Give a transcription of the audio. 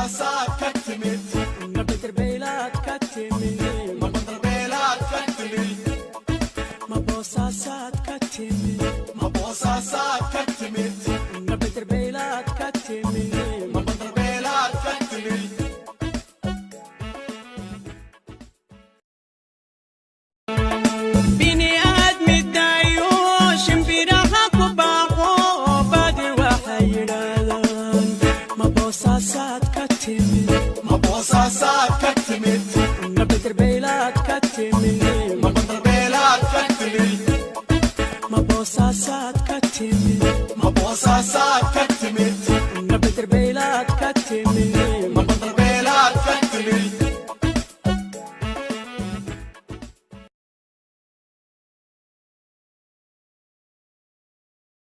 Boosaasaad ka timid? Ma Beterbaylaad ka timid? Ma Bandarbeelaad ka timid? Ma Boosaasaad ka timid? Ma Boosaasaad ka timid? Ma Beterbaylaad ka timid? Ma Bandarbeelaad ka timid? Bini aadmi daayo, shimbiraha ku baaqo, badi waxay yidhaahdaan ma Boosaasaad ka timid? Ma Boosaasaad ka timid? Ma Beterbaylaad ka timid? Ma Bandarbeelaad ka timid? Ma Boosaasaad ka timid? Ma Boosaasaad ka timid? Ma Beterbaylaad ka timid?